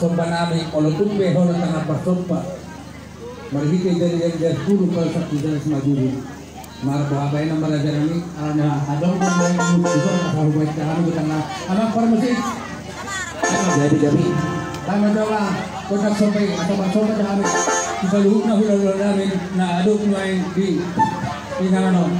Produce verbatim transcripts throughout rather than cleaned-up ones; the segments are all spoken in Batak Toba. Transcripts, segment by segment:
Somba nami, olo tumbe holan tangan parsomba. Marhite jadi jadi jadi guru kalau sakti jadi sama guru. Marhaba ina maraja nami, alana adong pun main musik, asal buat kami kita na, anak parmusik. Jadi jadi. Sama coba, kocak somba, atau parsomba kami. Kita luhut na hula hula nami, na aduk main di, di nano.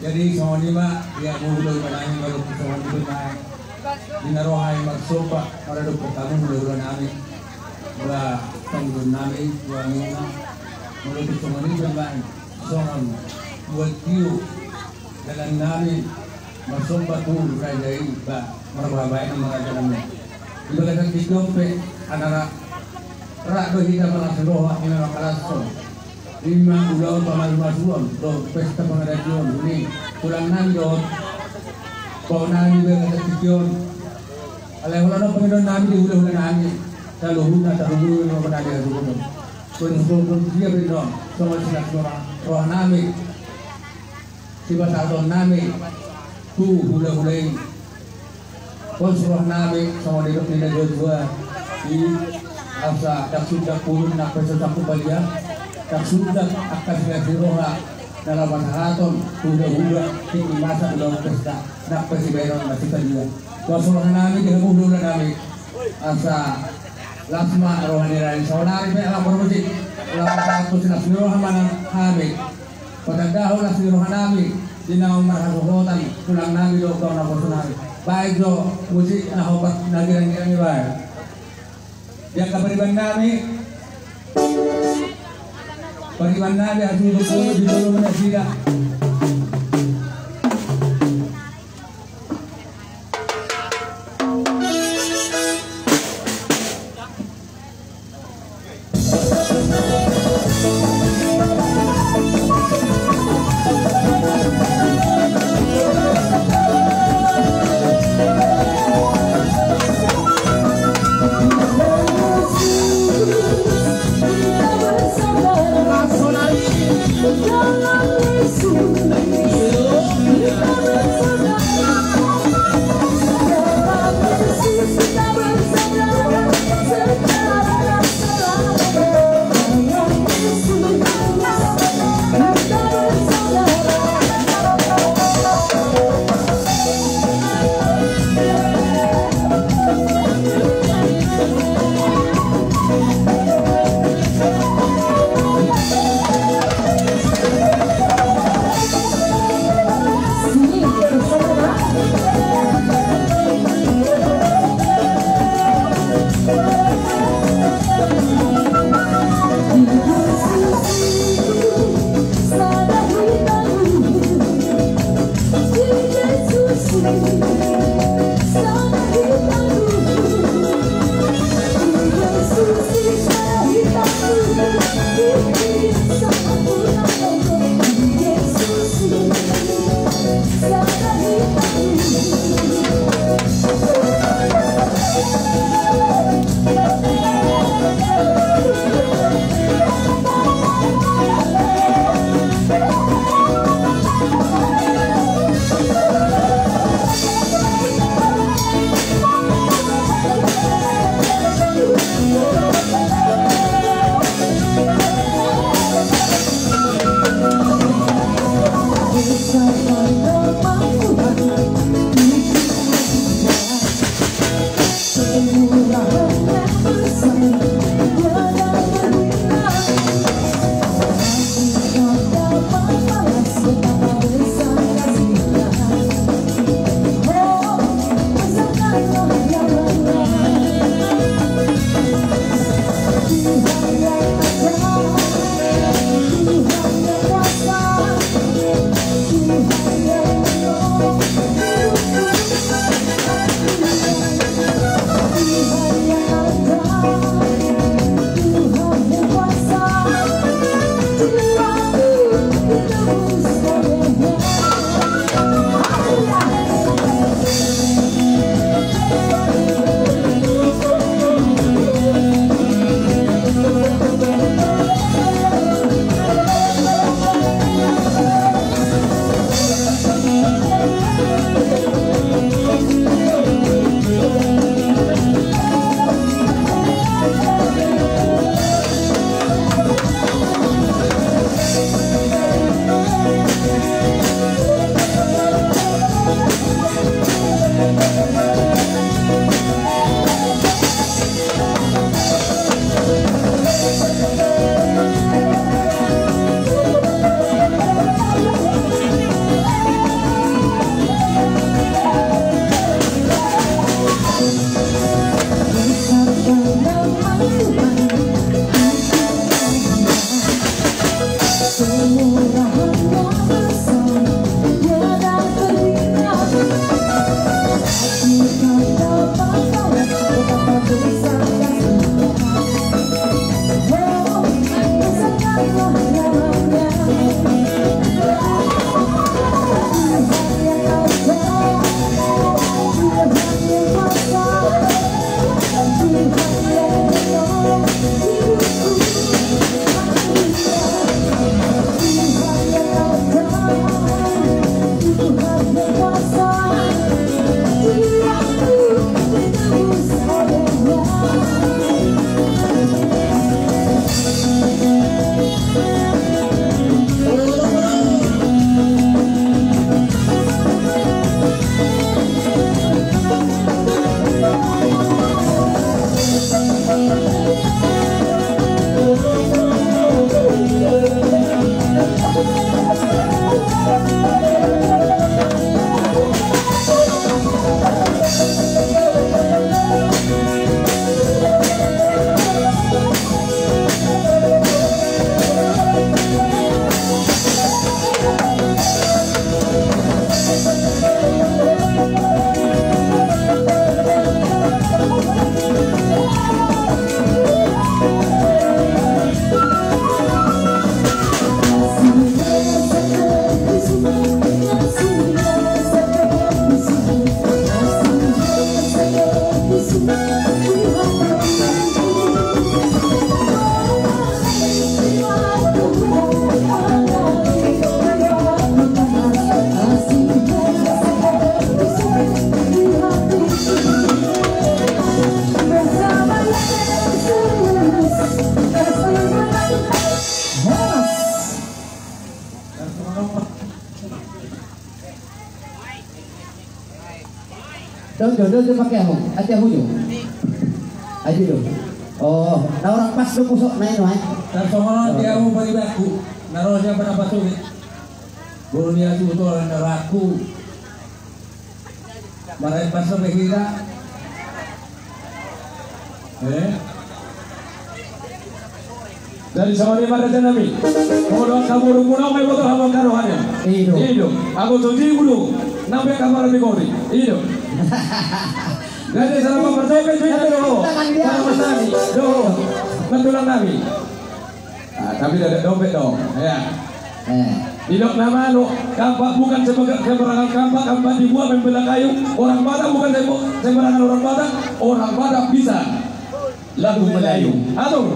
Jadi songon i ma, ia molo do iba nami molo songon i ma. Di na roha i marsomba, maradophon hamu hula-hula nami. Ba tonggon nami, ba muna. Molo tu songon i ma, songon buat tio dalan nami marsomba tu raja i, ba marhaba ina maraja nami. Di bagasan sidope anara Rap do hita marlas ni roha, ima mangkalashon, ima ulaon pamalumasuon dohot pesta pangarantoan ni tulang nami dohot baoa nami bagas tingki on. Alai holan on pangidoan nami di hulahula nami, saluhutna tarlumobi ma di hasuhuton. Songon dia pe do songon silas ni roha nami, sipasahaton nami tu hulahula i. Pos roha nami songon didok ni natuatua i, asa ndang sundat pulung nang pe so sangkup balian, ndang sundat angka silas ni roha na laho pasahaton tu hulahula tingki masa ulaon pesta nang pe sibahenon na sisadian. Pos roha nami di hamu hulahula nami, asa las ma roha ni raja i. Saonari pe ala parmusik, laho pasahat tu silas ni roha ma nang hami. Patandahon las ni roha nami di na marhasohotan tulang nami dohot baoa naposo nami. Baen jo musik na hombar na girang-girang i baen. Di angka pariban nami, pariban nami hasuhuton di jolo ma nasida. Jodoh tu pakai ahu, ati ahu jo. Aji do. Oh, na orang pas do pusok na ino ai. Tarsongon on di ahu paribanku. Na ro siapa na pasogit. Boru ni ahu tu na raku. Marain pas do hira. Eh? Jadi songon i ma raja nami. Molo angka boru muna ma iboto hamu angka rohana. I do. I do. Anggo so jibu do. Nang pe angka marapi kori. I do. Jadi salam parjoget jo i do. Tangan dia. Tangan nami. Do. Nantulang nami. Ah, tapi dak dope do. Ya. Eh. Didok nama lo, kampak bukan sembaga-, sembarangan kampak, kampak dibuat membela kayu. Orang Batak bukan sembo-, sembarangan orang Batak. Orang Batak bisa lagu Melayu. Atur.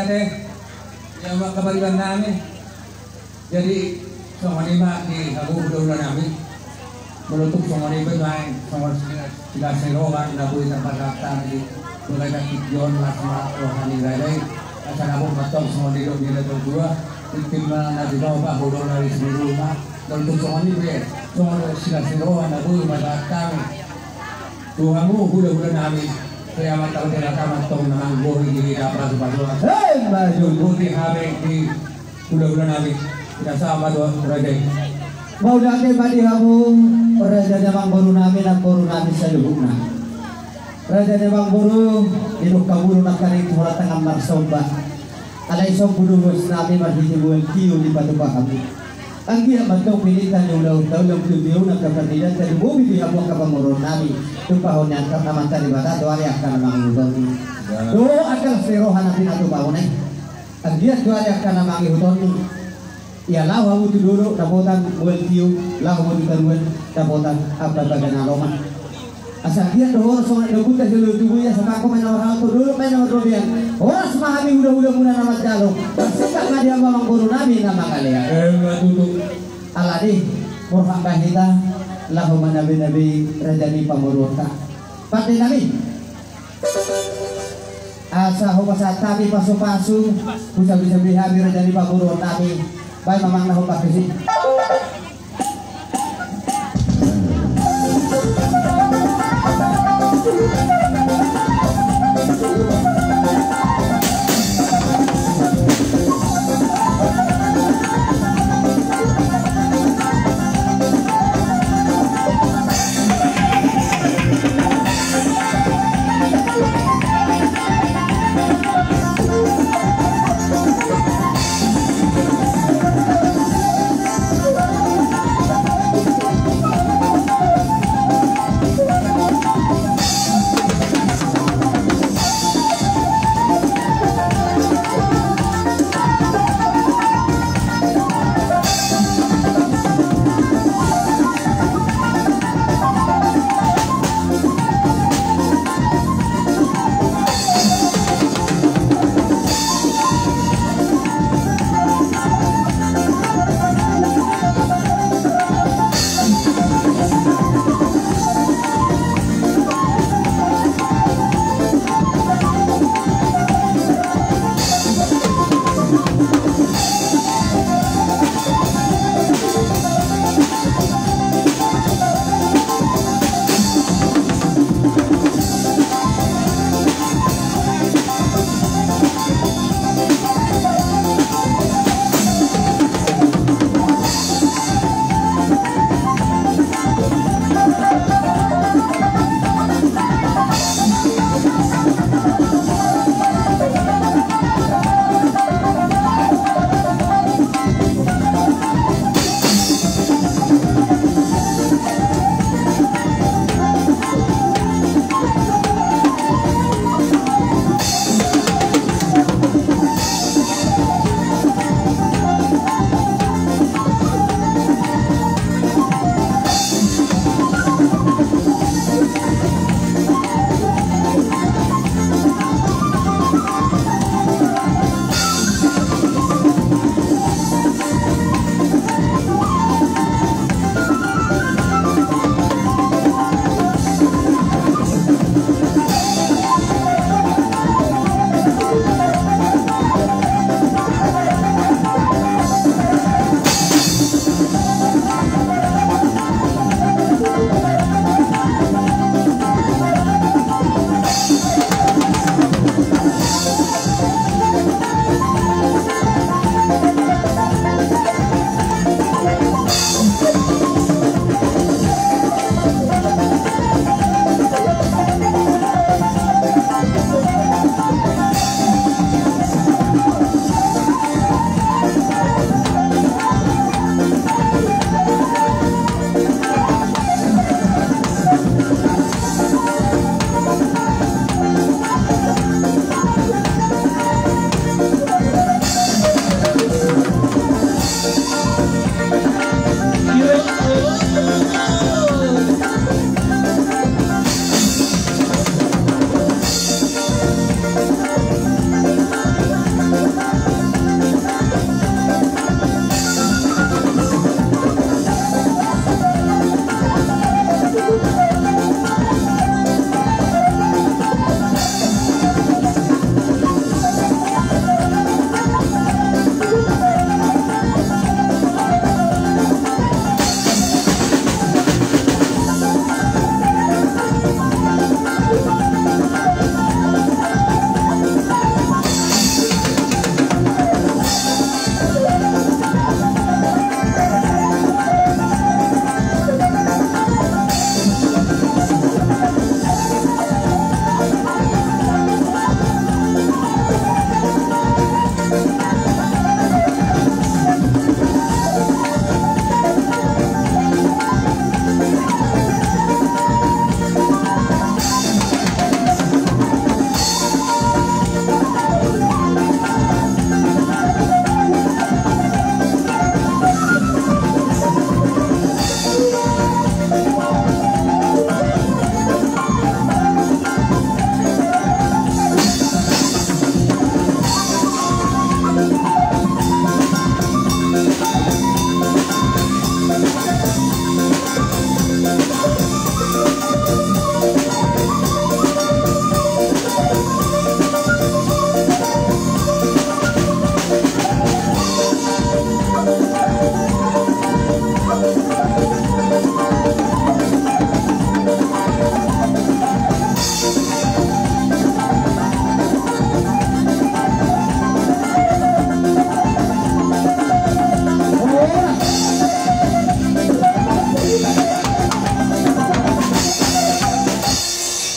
Eh, ia ma kabar iban nami. Jadi songon i ma di hamu hulahula nami. Molo tung songon i pe nuaeng songon silas ni roha na boi tarpasahat hami di bagasan tingki on, las ma roha ni raja i. Asa na boi mantong songon i didok ni na tua-tua. Tingki ma na di bawah bah hulahula di Simalungun. Molo tung songon i pe songon silas ni roha na boi tarpasahat hami tu hamu hulahula nami. Selamat tahun, selamat tahun, tong na manggohi di hita pasu-pasu. Hei, maju. Boti hami di hulahula nami. Kita sama dua raja. Mauliate ma di hamu raja ni amangboru nami, namboru nami saluhutna. Raja ni amangboru, didok hamu do nangkaning tu holan tangan marsomba. Alai sombu do boas nami marhite mual tio dipatupa hamu. Anggiat mantong pinillit ni ulaonta, ulang tu tio na angka parnidanta, lumobi di hamu angka pamoruon nami. Tumpahon ni angka Amanta Debata tu ari angka na mangihut on. Ya. Dohot angka las ni roha na pinatupa on i. Anggiat tu ari angka na mangihut on i. Ia laho hamu tu dolok dapotan mual tio, laho hamu tu toruan dapotan ambabaga na lomak. Asa anggiat do horas songon i dohot songon i tubu, ia sapangko ma na marhalto, dolok ma na marrobean. Horas ma hami hulahula muna na manjalo. Parsingkat ma di hamu amangboru nami na mangalean. Emma tutu. Alani, murhak ma hita, laho manabe-nabe raja ni pamoruonta. Pande nami. Asa hupasahat hami pasu-pasu, husabi-sabi hami raja ni pamoruon nami. Baen ma amang na hombar tusi.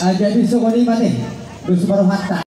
Ah, jadi songon i ma ate, dos ma rohanta.